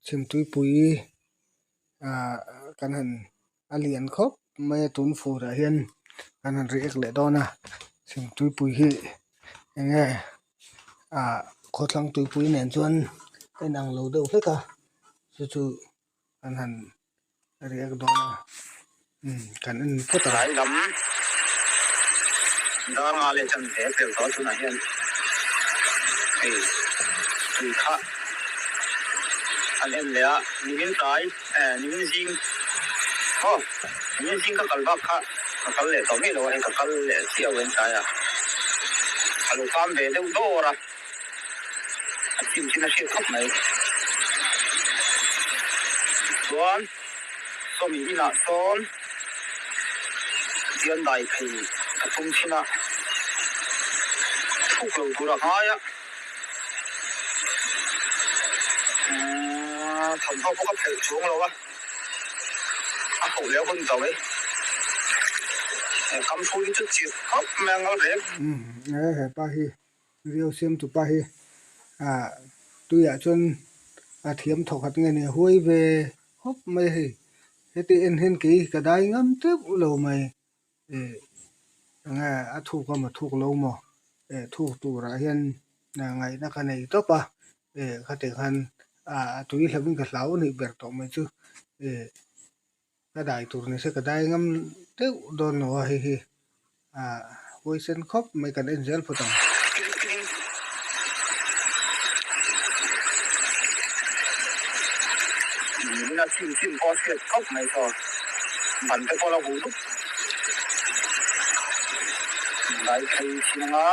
Chhimtuipui ah kan han a lian khawp mai a tun fur ah hian kan han react leh dawn a chhimtuipui hi eng nge ah khawthlang tuipui nen chuan a inang lo deuh hlek a chu chu kan han react dawn a umm kan en phawt ang. Tlai lam dar nga leh chan ve pel tawh tunah hian hei tui kha an en leh a nimin tlai eh nimin zing aw nimin zing ka kal bak kha ka kal leh tawh miah lo a hei ka kal leh chiah a tlai ah a lo kam ve deuh dawr a. A chim chin a hriat khawp mai. Chuan sawmi inah sawn dian dai phei ka tum thin a, thuk lo tur a ngai a, thawmhnaw pawh ka phelh chuang lo a, a hauh leh a hun tawh mai. Kam thu hi chu chirh khawp mai a ngal reng. Umm hepa hi Rio siamtu pa hi ah tuiah chuan a thiam thawkhat nge ni a huai ve khawp mai a hei heti en hian kei ka dai ngam teuh lo mai ih enge a thuk a maw thuk lo maw eh thuk turah hian ngaihna ka nei tawp a eh khatiang khan ah a tui hlauhin ka hlau a nih ber tawh mai chu ih Ka dai tur ni se ka dai ngam deuh dawn lo a hei hi ah huaisen khawp mai kan en zel phawt ang. Nuna chim chim pawh a hriat khawp mai chaw ban te pawh a la huh dup dai thei thin anga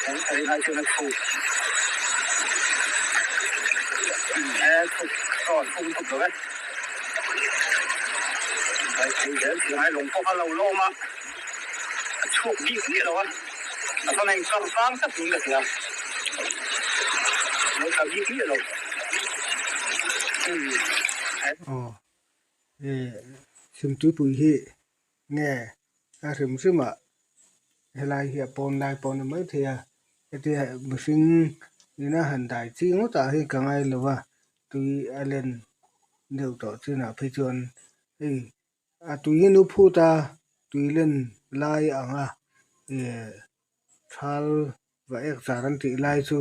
eng thei ngai chuan a chhuk e chhuk chaw a chhum lutuk lo e. Aw e Chhimtuipui hi nge a hrim hrim ah helai hi a pawn lai pawh a ni maithei a hetia mihring ina han dai chi ngawt ah hian ka ngai lo va tui a len deuh tawh chinah phei chuan hei a tui hi nu phut a tui len lai ang a ih thal va ek zar an tih lai chu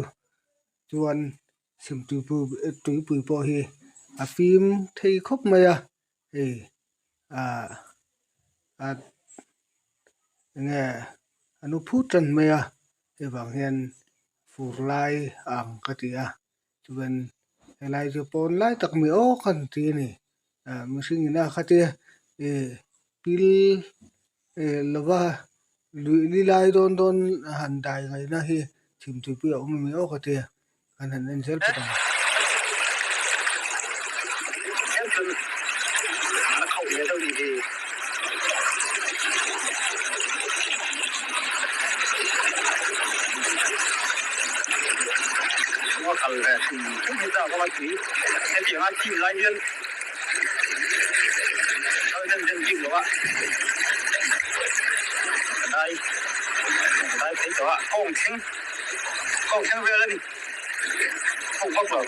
chuan chhimtuipui pawh hi a fim thei khawp mai a hei ah a enge a nu phut tan mai a hei vang hian fur lai a ang ka ti a. Chuan helai chu pawn lai tak mi awk a ni ti a ni ah mihring ina khatia ih pil ih lova luih li lai dawn dawn han dai ngaihna hi chhimtuipui a awm a mi awk a tia kan han en zel phawt ang. Chhunga kal ve hrim hrim hi chak a tui. Hetianga thim lai hian kal zen zen bik lo a, ka dai ka dai phei tawh a, kawng thleng kawng thleng vel a ni thuk vak lo.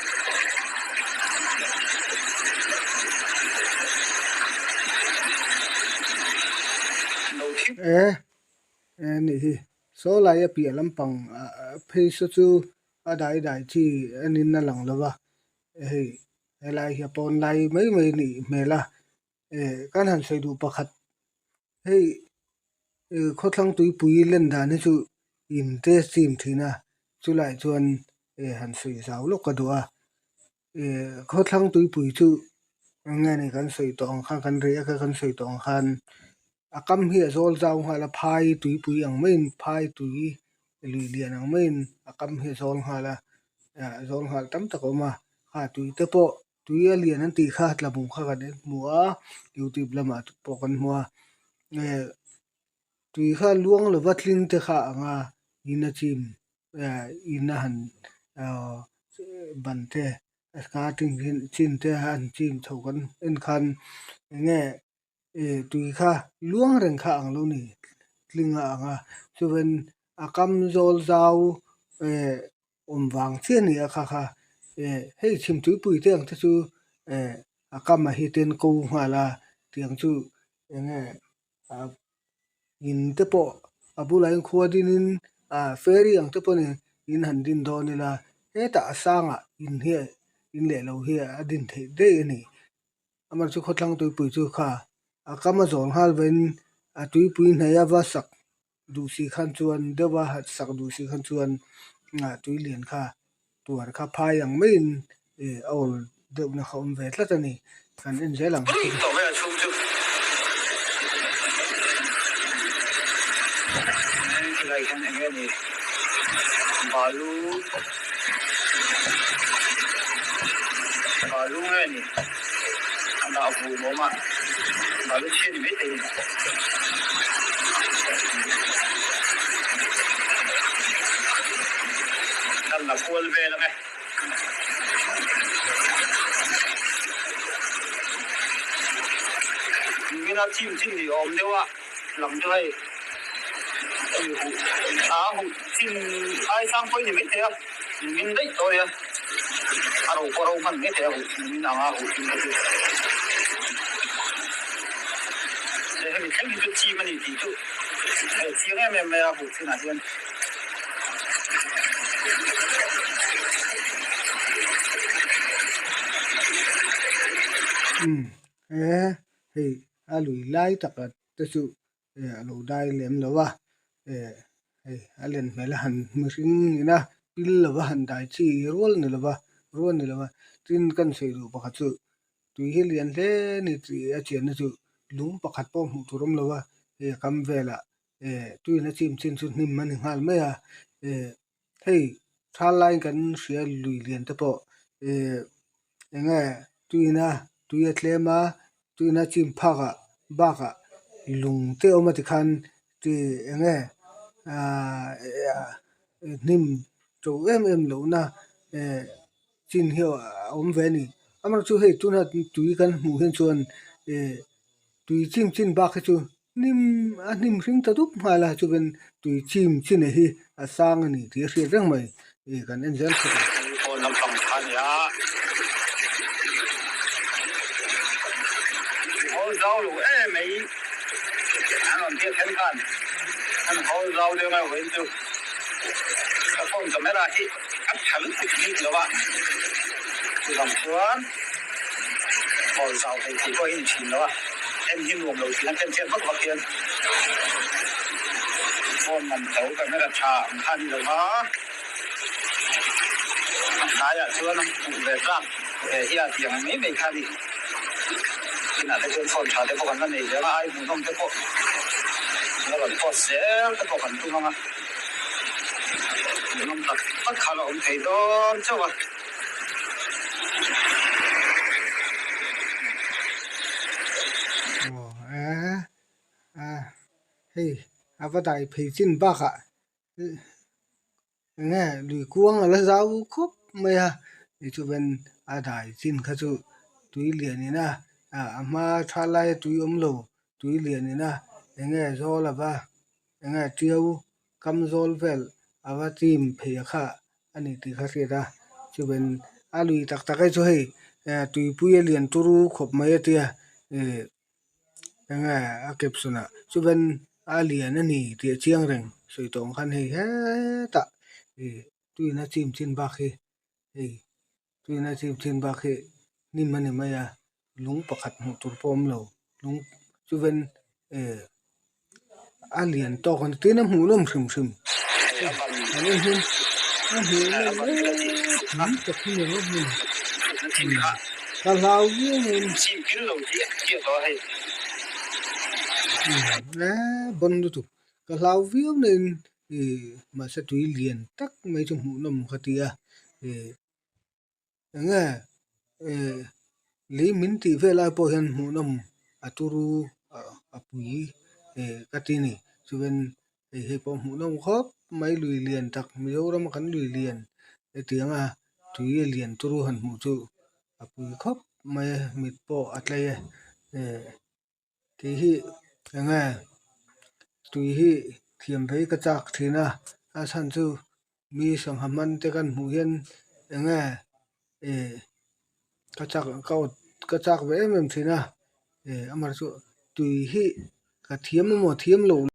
E e nih hi. Saw lai a piah lampang phei saw chu a dai dai chi enin a lang lo va, hei helai hi a pawn lai mai mai a nih hmel a, eh kan han sawi duh pakhat hei eh khawthlang tuipui len dan hi chu in te chim thin a chulaiah chuan eh han sawi zau lawk ka duh a, eh khawthlang tuipui chu eng nge ni kan sawi tawh ang khan kan reh a kan sawi tawh ang khan A kam hi a zawl zau nghal a phai tuipui ang maiin phai tui lui lian ang maiin a kam hi a zawl nghal a ah zawl nghal tam tak a awm a kha tui te pawh tui a lian an tih kha tlabung kha kan en hmu a youtube lamah te pawh kan hmu a eh tui kha luang lova tling te kha a ang a in a chim eh in a han ah ban te starting chin te a han chim chho kan en khan eng nge. Eh tui kha luang reng kha ang lo ni tling a ang a chuan a kam zawl zau eh awm vang chiah a ni a kha kha Eh hei chhim tuipui te ang te chu eh a kam ah hi ten ko nghal a tiang chu enge ah in te pawh a bulah hian khua din in ah ferry ang te pawh ni in han din dawn ila hetah a sangah in hi in leh lo hi a din theih daih a ni. Amah chu khawthlang tuipui chu kha a kam a zawl nghal vein a tuipui hnaih a va sak duh si khan chuan deuh a sak duh si khan chuan ah tui lian kha tuar kha phai ang maiin ih a awl deuh na kha awm ve tlat a ni kan en zel ang. A dah vum awm a, balu chhia ni mai thei a ni. Kan la kual vel ang e. Nimin a chim chin ni awm deuh a lang chu hei a huh chin ai sang pawh ni mai thei a, nimin daih tawh a nia. A ro pawh a ro hman mai thei a huh nimin anga huh chin kha chu. Hemi thleng hi chu chim a ni tih chu hei chiang em em mai a huh chinah hian. Umm he hei a lui lai taka te chu eh a lo dai lem lo a eh hei a len hmel a han mihring ina pil lova han dai chi rual ni lova rual ni lova tin kan sawi duh pakhat chu tui hi lian hle a ni tih a chianna chu lung pakhat pawh hmuh tur a awm lo a hei a kam velah eh tuiin a chim chin chu hnim a ni nghal mai a eh hei thal laiin kan hria lui lian te pawh eh eng nge tuiin a tui a tlem a tuiin a chim phak ah bakah lung te a awm a tikhan tih eng nge ahh hnim to em em loh na eh chin hi a awm ve a ni amaherawhchu hei tuna tui kan hmuh hian chuan eh tui chim chin bak hi chu hnim a hnim hring ta dup nghal a chuan tui chim chin hi a sang a ni tih a hriat reng mai ih kan en zel phawt ang. Phone lampang kha a ni a, i hawl zau lo em mai an rawn tir then khan an hawl zau deuh mai vawiin chu ka phone camera hi a tha lutuk bik lo a, chuvang chuan hawl zau thei thei pawh hi ni thin lo a, en hi nuam lo thin a ken chiat vak vak hian phone man to camera tha ang kha a ni lo va, a hnaiah chuan hmuh ve tlak ve hi a tiang mai mai kha a ni. Inah te chuan phone tha te pawh kan la nei zel a, ai hmuhnawm te pawh la rawn post zel te pawh kan tum ang a, hmuhnawm tak tak kha la awm thei dawn chauh a. Aw e a hei a va dai phei chin bakah Enge lui kuang a la zau khawp mai a tichuan a dai chin kha chu tui lian in a a hma tha laia tui awm lo tui lian in a enge zawl ava enge tiau kam zawl vel ava chim phei a kha a ni tih kha hriat a chuan a lui tak tak hi chu hei tuipui a lian turu khawp mai a tia ih enge a caption ah chuan a lian a ni tih a chiang reng sawi tawh ang khan hei hetah ih tuina chim chin bak hi hei tuina chim chin bak hi hnim a ni mai a lung pakhat hmuh tur pawh a awm lo lung chuan eh a lian tawk a ni tin a hmuh nawm hrim hrim a hmuh nawm em tak hi ni rawh hmun ka hlau viau mai a ni bon lutuk ka hlau viau naiin ih mahse tui lian tak mai chu hmuh nawm ka ti a ih. Enge eh lei min tih vel lai pawh hian hmuhnawm a turu a pui eh ka ti a ni chuan hei hei pawh hmuhnawm khawp mai lui lian tak Mizoram a kan lui lian hetiang a tui a lian turu han hmuh chu a pui khawp mai a mit pawh a tlei a eh tih hi enge tui hi thiam phei ka chak thin a a chhan chu mi sangha hman te kan hmuh hian enge. Eh ka chak ka awt ka chak ve em em thin a eh amaherawhchu tui hi ka thiam emaw thiam loh.